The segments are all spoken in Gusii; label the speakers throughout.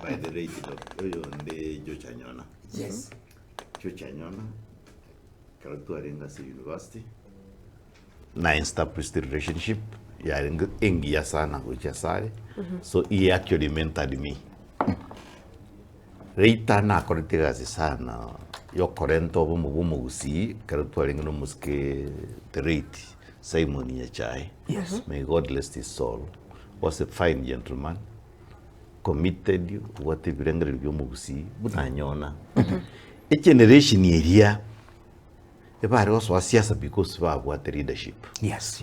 Speaker 1: By the late Dr. oyonde George Anyona. George Anyona, ekero twarenge ase university, na established relationship yarenge engiya sana gochia asare, so he actually mentored me. Later nakorete egasi sana yokorenta obomo bwa omogusii ekero twarenge na omosike the late Simon Nyachae, may God rest his soul, was a fine gentleman, committed, obwate ebirengererio bia omogusii buna anyona. Egeneration eria ebare gosoa siasa because babwate leadership.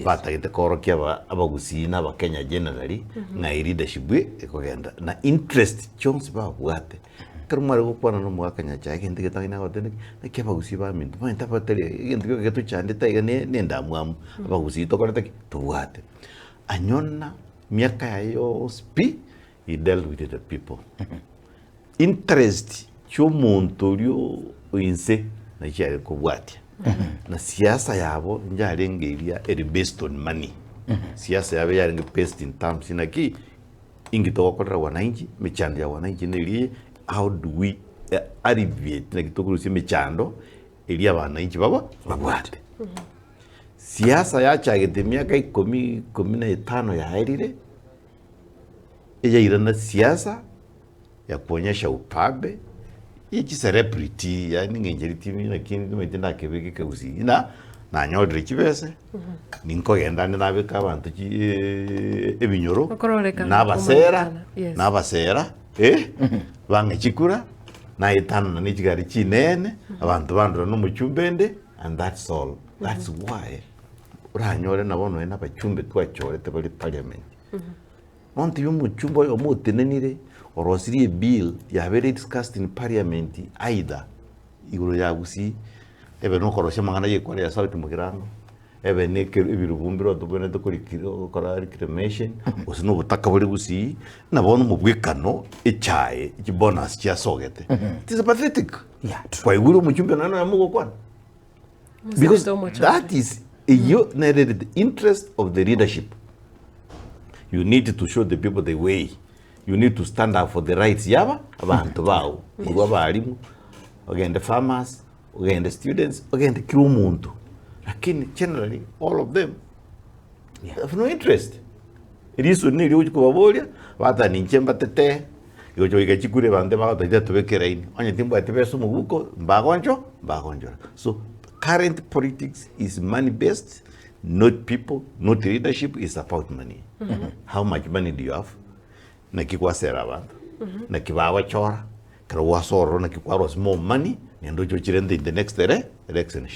Speaker 1: Batagete koorokia aba abagusii na abakenya generally ng'a eleadership ekogenda na interest chionsi babwate. Ekero mware gokwana na omogaka Nyachae egento egetang'ani agoteba naki, naki abagusii baminto omanyete abatari egento gioka getochandete iga ne ne endamwamu, abagusii tokorete ki? Tobwate. Anyona miaka yaye yonsi pi, he dealt with the people. Interest chi'omonto oria o inse nachi are kobwatia. Na siasa yabo njarenge eria ere based on money. Siasa yabo yarenge based in terms naki inki togokorera wananchi, emechando ya wananchi neri eye, how do we alleviate naki tokorusia emechando eria abananchi babo babwate. Siasa yachagete emiaka ikomi, ikomi na etano yaerire, eyairana siasa ya kuonyesha ubabe ye chicelebrity yaani ng'a inche timi naki nimanyete ndakebeke ekegusii ng'a nanyorire chibese ninkogenda ande nabeke abanto chi ebinyoro
Speaker 2: Okororekana,
Speaker 1: nabasera
Speaker 2: komanyekana, yes.
Speaker 1: nabasera bang'e chikura naetanana ne chigari chinene abanto bandora na omochumba ende and that's all. That's why oranyore nabo nonye na abachumbe twachorete bare parliament. Bono tiga omochumbe oyomo otenenire, orosirie ebill yabeire discussed in parliament either igoro ya gusii, ebe na okorosia amang'ana ya ekware ya South Mugirango, ebe na ekero ebirubu mbire tobwenerete koriki gokora reclamation, gose na obotaka bore gusii, na bono omobwekano echae chibonus chiasogete. It is pathetic.
Speaker 3: Yeah, true.
Speaker 1: Kwaigure omochumbe nonya noyomo ogokwana. Because that is eyio nere the interest of the leadership. You need to show the people the way. You need to stand up for the rights yaba abanto bao. Korwa abalimu, ogende farmers, ogende students, ogende kira omonto. Lakini generally all of them have no interest. Reason neri ogochi kobaboria, bateba ninche mbatetee, gocha goika chikura abanto bagoteba tobeke eraini, onye timbwati besa omobuko mbagoncho mbagonchora. So current politics is money based, not people, not leadership, is about money. How much money do you have? Naki gwasera abanto, naki bagochora, ekero gwasoa ororo naki kwarosia more money, naende oche ochirente in the next election.